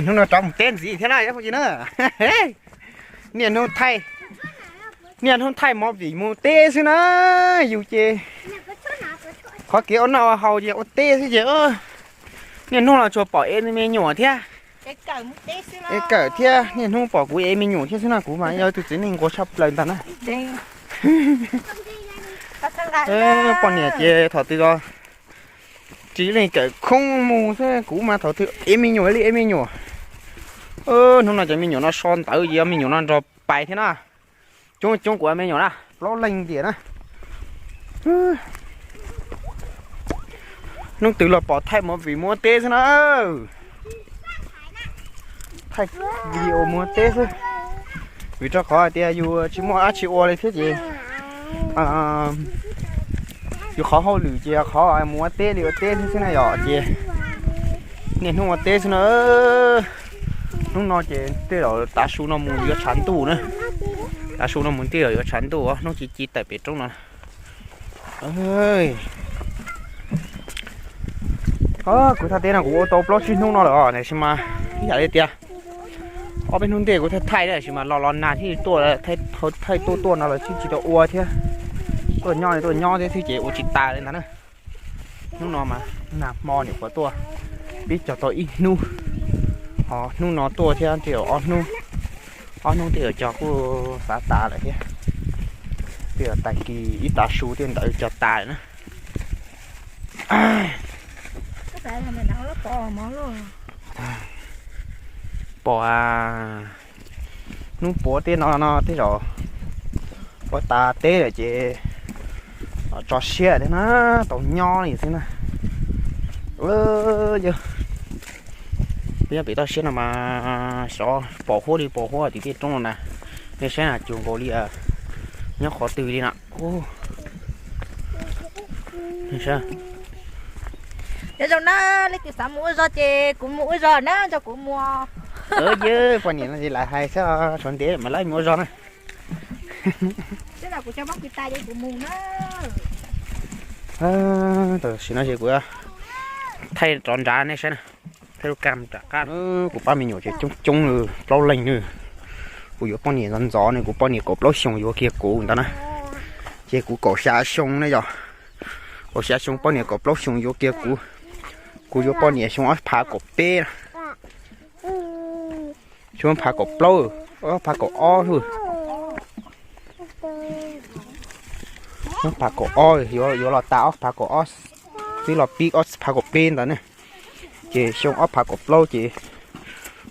Hnub no rov mus teb ntxiv thiab na, niaj hnub thaij, niaj hnub thaij movie mus teb xwb na. Yus ces qhov kev ua noj ua haus ces ua teb xwb ces niaj hnub los tsuas pom ev me nyuam thiab, ev kawm thiab, niaj hnub pom kuv ev me nyuam thiab xwb na. Kuv mas yog tus txiv neej nquag tshaj plaws ntag na. Poj niam ces thaum twg los tsis leej kawm khoob mus xwb, kuv mas thaum twg ev me nyuam li ev me nyuam. Hnub no cov me nyuam no so ntawv ces yog me nyuam no nrog pais thiab na. Coob coob kuv me nyuam na, plaub leeg tiam na. Hnub twg los pom thaij movie mus ua teb xwb na. Thaij video mus ua teb xwb, vim rau qhov hais tias yus tsis muaj dab tsi ua li thiab ces yus qhov hauj lwm ces qhov mus ua teb li ua teb xwb xwb na yom. Ces niaj hnub ua teb xwb na. Hnub no ces tej zaum tav su no mus yuav tshav ntuj na. Tav su no mus tej zaum yuav tshav ntuj, hnub ci ci tawm pem roob no. Kuv thaj teb no kuv ua tau plaub tsib hnub no lawm os, tiam sis mas ib yam li tias ob peb hnub ntej kuv thaij thaij, tiam sis mas los los nag thiaj tuaj, thaij tuaj tuaj no los thiaj tsis tau ua thiab. Tuaj nyob li tuaj nyob thiab xwb ces ua tsis tas li ntag na. Hnub no mas nag hmo nyuam qhuav tuaj, pib cog tau ib hnub, ho hnub no tuaj thiab tej zaum ob hnub, ob hnub tej zaum cog kuj xav tas lawm thiab. Tej zaum tag kis ib tav su tej ntawd cog tas lawm na. Pom hnub puav tej no no tej zaum ua tas teb lawm ces tso siab thiab na, tau nyob li xwb na. Yog pem toj siab no mas xyov pom huab li pom huab tim tej roob no na. Nej saib na, cuag nkaus li nyob qhov twg li na. Nyob zoo na, leej twg xav mus ua zog ces kuv mus ua zog na, nrog kuv mus. Poj niam no ces lam hais xwb, tshuav ntev mas lawv mus ua zog na. Tam sim no ces kuv thaij rov nrad nej saib na, thaij lub kam rov qab. Kuv pab me nyuam ces coob coob li plaub leeg na. Kuv yuav poj niam ntxov ntxov ne, kuv poj niam kaum plaub xyoos yuav kiag kuv ntawd na. Ces kuv kaum xya xyoo ne yog, kaum xya xyoo poj niam kaum plaub xyoos yuav kiag kuv. Kuv yuav poj niam xyoo ob phav kaum peb, xyoo ob phav kaum plaub, ob phav kaum ob xwb. Ob phav kaum ob, yuav los tas ob phav kaum ob, twb los pib ob phav kaum peb ntawd ne. Ces xyoo ob phav kaum plaub ces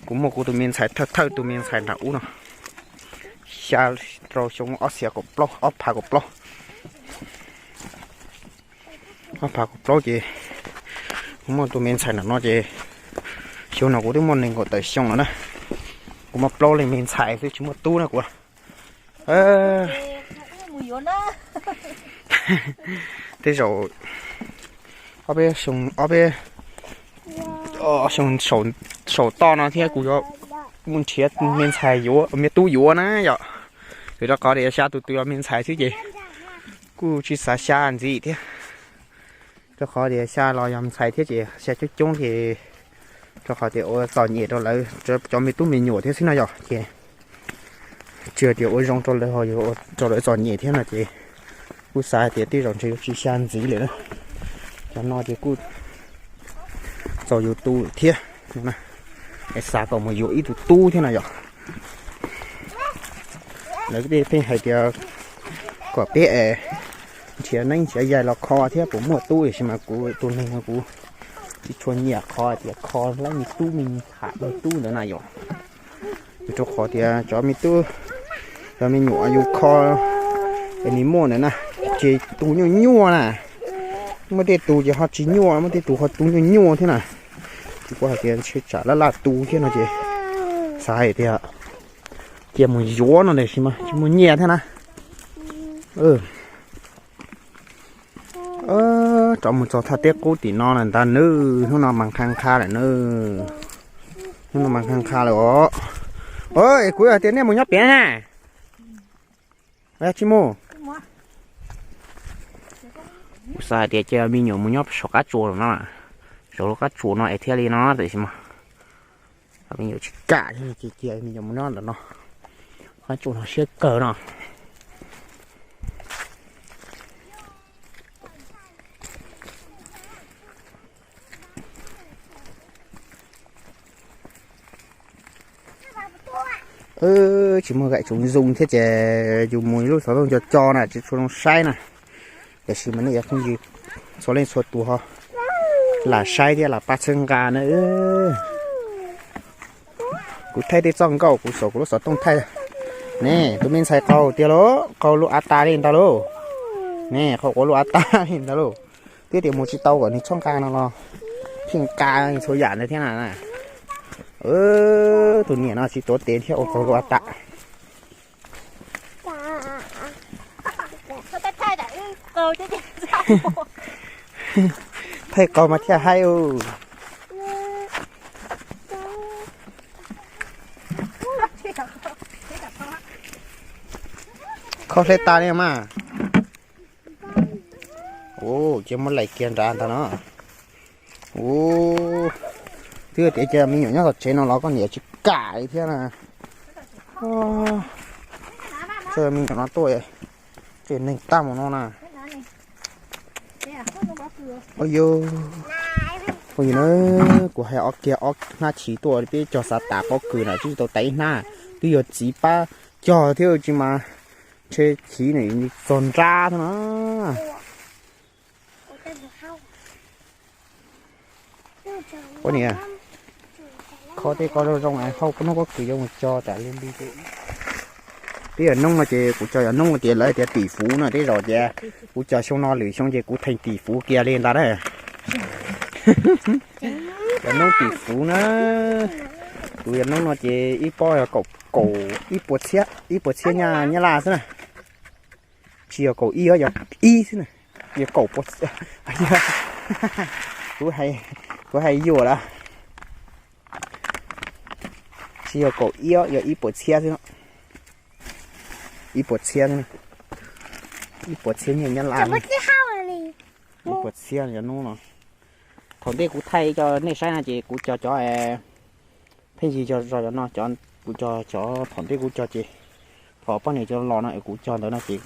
kuv muaj kuv tus me ntxhais thawj thawj tus me ntxhais nram ub no, xya rau xyoo ob txhiab kaum plaub, ob phav kaum plaub. Ob phav kaum plaub ces kuv muaj tus me ntxhais nram no ces xyoo no kuv twb muaj nees nkaum tawm xyoo lawm na. Kuv muaj plaub leeg me ntxhais xwb tsis muaj tub na kuv. Tej zaum ob peb xyoo, ob peb xyoo saum toj no thiab kuv yuav mus nrhiav me ntxhais yuav, me tub yuav na yom. Vim rau qhov tias xya tus twg los me ntxhais xwb ces kuj tsis xav xya ntxiv thiab. Rau qhov tias xya los yog ntxhais thiab ces xya coob coob ces rau qhov tias ua txom nyem rau lawv cov me tub me nyuam thiab xwb no yom. Ces tsis hais tias ua zoo rau lawv ho yog rau lawv txom nyem thiab no ces kuj xav hais tias tej zaum ntshe yuav tsis xya ntxiv lawm na. Cov no ces kuj txaus yus tu thiab, xav kom mus yuav ib tug tub thiab no yom. Lawv pheej hais tias kom peb es nrhiav neeb nrhiav yaig los kho thiab puas muaj tub, tiam sis mas kuv tus neeg no kuv tsis tshua nyiam qhov tias kho lawv me tub me ntxhais me tub ntawd na yom. Vim rau qhov tias cov me tub, cov me nyuam yus kho es nws muaj ntawd na, ces tus nyuaj nyuaj na. Muaj tej tus ces ho tsis nyuaj, muaj tej tus ho tus nyuaj nyuaj thiab na. Ces kuv hais tias ntshe tsam laj laj tu thiab no ces xav hais tias cia mus yuav no tiam sis mas tsis muaj nyiaj thiab na. Rov mus txog thaj teb qub tim no lawm ntag nawb, hnub no mas nqha nqha lawm nawb. Hnub no mas nqha nqha lawm os. Es kuv hais tias nej mus nyob pem na. Tsis mus. Kuv xav hais tias cia me nyuam mus nyob saum qab tsuas no, saum lub qab tsuas no es thiaj li no tiam sis mas Me nyuam tsis kam thiab, cia cia me nyuam mus nyob ntawm no, qab tsuas no siab kawg no. Tsis muaj vaim tsoom zoo thiab ces yus mus lub xov tooj co co na tsis tshua zoo saib na. Tiam sis mas nej cov phooj ywg txhua leej txhua tus ho lam saib thiab lam pab txhawb nqa na. Kuv thaij tej txoj nkauj kuv xav kuv lub xov tooj thaij. Ne, tus me ntxhais qaug tiag lauj, qaug lub av tas li ntag lauj. Ne, qaug quav lub av tas li ntag lauj. Twb tias mus tsis tau kom nws txhob nqa no los pheej nqa txhua yam ntawd thiab na. Tus niam no tsis tuav tes thiab ua qaug lub av tas. Thaij qaug mas thiaj haib. Khob hleb tas li mas. Ua, ces muab laim kiag nrad ntag no. Ua, twb tias cia me nyuam nyob tom tsev no los koj niam tsis kam li thiab na. Txawm me nyuam no tuaj, tseem neeg tag mus no na. Ua yus, ua yus na, kuv hais ob kiag ob hnab chiv tuaj peb cog xav tas pob kws na tsis tau tas ib hnab, twb yog txiv pab cog thiab tsis mas ntshe chiv nws txog nrab thiab na. Ua niam, kho tej ko zoo zoo hauj hnub pob kws yuav mus cog tas li li. Twb yog noob no ces kuv cog yog noob tias lawv tias tỷ phú no tej zaum ces kuv cog xyoo no lwm xyoo ces kuv theej tỷ phú kiag li ntag na. Yog noob tỷ phú na, kuv yog noob no ces ib pob yog kaum, kaum ib puas txhiab, ib puas txhiab nyab laj xwb na. Tsis yog kaum ib, yog ib xwb na, yog kaum puas, kuv hais yuam lawm. Tsis yog kaum ib, yog ib puas txhiab xwb, ib puas txhiab, ib puas txhiab nyiaj nyab laj, ib puas txhiab yog noob no. Thaum ntej kuv thaij cov nej saib no ces kuv cog cov, pheej yig cov zos no, kuv cog cov thaum ntej kuv cog ces thaum poj niam cov los no kuv cog ntawd no ces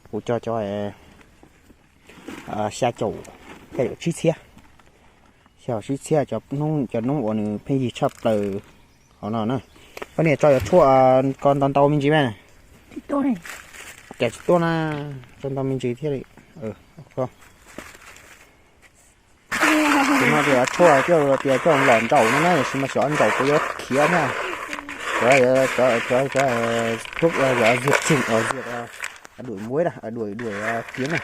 kuv cog cov xya caum, xya caum tsib txhiab, xya caum tsib txhiab, cov noob uas nws pheej yig tshaj plaws hauv no na. Poj niam tso yuav tshuaj ko ntau ntau me ntsis mas. Cas tsis tuaj na, tso ntau me ntsis thiaj li. Tus no tias tshuaj coj tias coj los nraum no na, tiam sis mas xyov nraum puas yuav khiav na. Cov, cov, cov, cov, cov, cov diệt trùng, diệt, đuổi muỗi, đuổi, đuổi kiến na.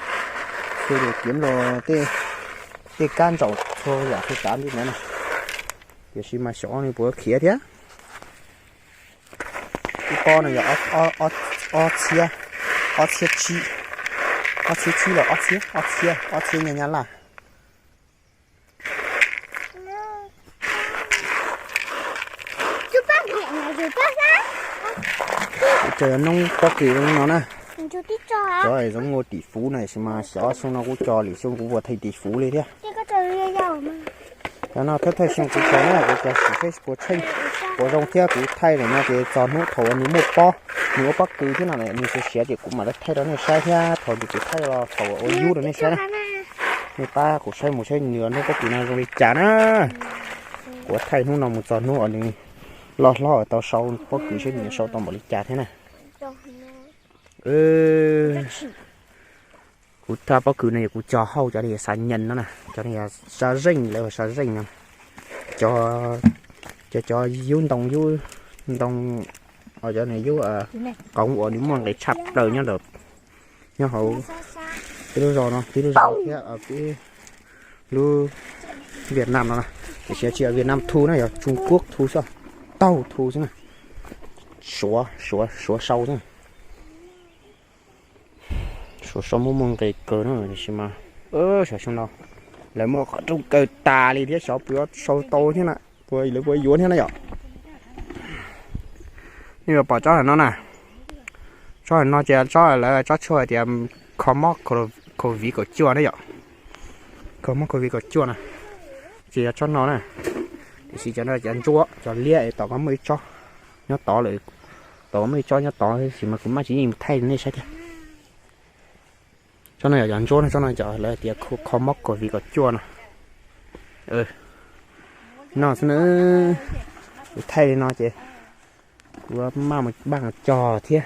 Thiaj đuổi kiến los tej, tej kab nraum txhua yam txhua tsav li ntawd na. Tiam sis mas xyov nws puas khiav thiab. Ib pob no yog ob txhiab, ob txhiab tsib, ob txhiab tsib los ob txhiab, ob txhiab, ob txhiab nyab laj. Kuv cog yog noob pob kws no na. Cov zoo ua tỷ phú na, tiam sis mas xyov xyoo no kuv cog lwm xyoo kuv puas theej tỷ phú li thiab. Cov no thawj thawj xyoo kuv cog na, kuv cog sim seb puas tsheej, puas zoo thiab kuv thaij lawm no ces txog hnub thaum uas nws muaj pob, nws ua pob kws thiab no nws siav siav ces kuv mam li thaij rau nej saib thiab thaum ntawd kuv thaij los thaum ua yub rau nej saib na. Nej pab kuv saib mus saib nws ua noob pob kws no zoo li cas na. Kuv thaij hnub no mus txog hnub uas nws loj hlob tau sau pob kws saib nws sau tau npaum li cas thiab na. Kuv thaj pob kws no yog kuv cog hauj cov li xav nyees no na, cov ni yog sab zeej, lawv sab zeej no. Cov, cov, cov yub ntoo, yub ntoo, cov ni yub qoov uas nws muaj nqis tshaj plaws nyob ntawm, nyob hauv peb lub zos no, peb lub zos thiab peb lub Việt Nam no na. Tiam sis tsis yog Việt Nam thu na, yog Trung Quốc thu xwb, taug thu xwb na. Suav, Suav, Suav sau xwb. Suav sau muaj muaj nqis kawg na, tiam sis mas xyov xyoo no lawv muaj qhov rooj kaw tas li thiab xyov puas yuav sau tau thiab na, puas lawv puas yuav thiab na yom. Nej yuav pom tsob no na, tsob no ces tsob lawv tsob tshuaj tias kho mob covid kaum cuaj na yom, kho mob covid kaum cuaj na, ces yog tsob no na. Tab sis cov no cov ntsuab cov liab es tom ko muaj ib tsob nyob tod lawm, tom ko muaj ib tsob nyob tod tab sis mas kuv maj tsis yeej mus thaij nej saib thiab. Tsob no yog cov ntsuab no, tsob no cov lawv tias kho mob covid kaum cuaj no. No xwb na, kuv thaij li no ces kuv maj mus npaj mus cog thiab.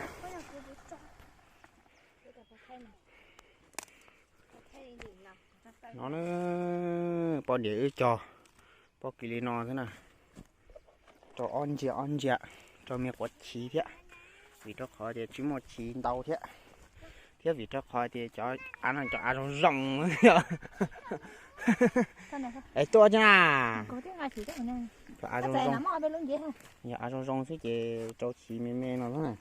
No na, poj niam wb cog pob kws li no xwb na, rau ob ntsia ob ntsia, rau me quav chiv thiab, vim rau qhov tias tsis muaj chiv ntau thiab, thiab vim rau qhov tias cov av no cov av zoo zoo. Es tuaj thiab na, cov av zoo zoo, yog av zoo zoo xwb ces rau chiv me me no xwb na.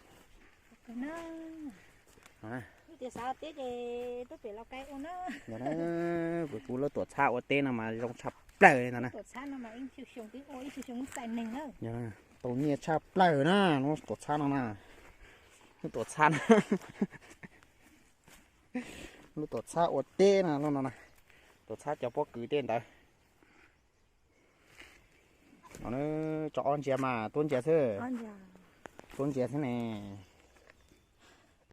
Kuv lub tuam txhab ua teb no mas zoo tshaj plaws li ntawd na. Tau nyiaj tshaj plaws na lub tuam txhab no na. Lub tuam txhab, lub tuam txhab ua teb no, lub no na, tuam txhab cov pob kws tej ntawd. Tso ob ntsia mas tuab ntsia xwb, tuab ntsia xwb ne.